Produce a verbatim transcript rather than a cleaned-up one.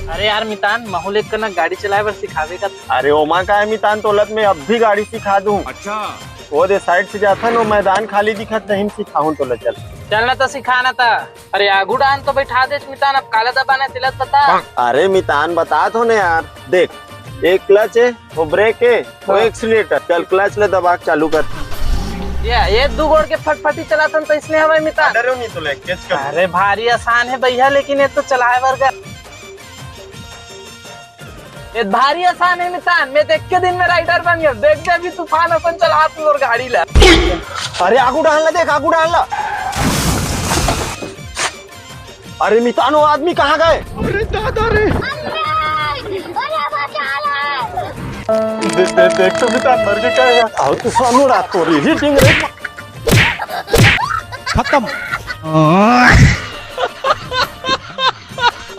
अरे यार मितान, महू ल एक कना गाड़ी चलाए बर सिखाबे का? अरे ओमा का हे मितान, तोला त मैं अब भी गाड़ी सिखा दूं। अच्छा। वो दे साइड से जाथन, वो मैदान खाली दिखत, तहीं म सिखाहूं तोला, चल। चल ना त सिखा ना त। अरे आगू डाहन तो बैठा देच मितान, अब काला दबाना हे तेला त बता। अरे मितान, बतात हों ना यार, देख, एक क्लच हे, वो ब्रेक हे, वो हाँ। एक्सीलरेटर। चल, क्लच ल दबा के चालू कर। ये, ये दू गोड़ के फटफटी चलाथन त अइसने हवय मितान। डरो नहीं तो ले, कैच कर। अरे भारी आसान हे भैया, लेकिन ये तो चलाए बर गा-, ये भारी आसान हे मितान। मैं देख के दिन में राइडर बन गेंव। देख दे अभी तूफान असन चलात हों मोर गाड़ी ला। अरे आगू डाहन ला देख, आगू डाहन ला। अरे मितान, वो आदमी कहाँ गए? अरे दादा रे। अरे बचा ले। देख, देख, देख तो मितान, मर के का हे? आओ तो सामने रात को रही हिटिंग रे। खत्म।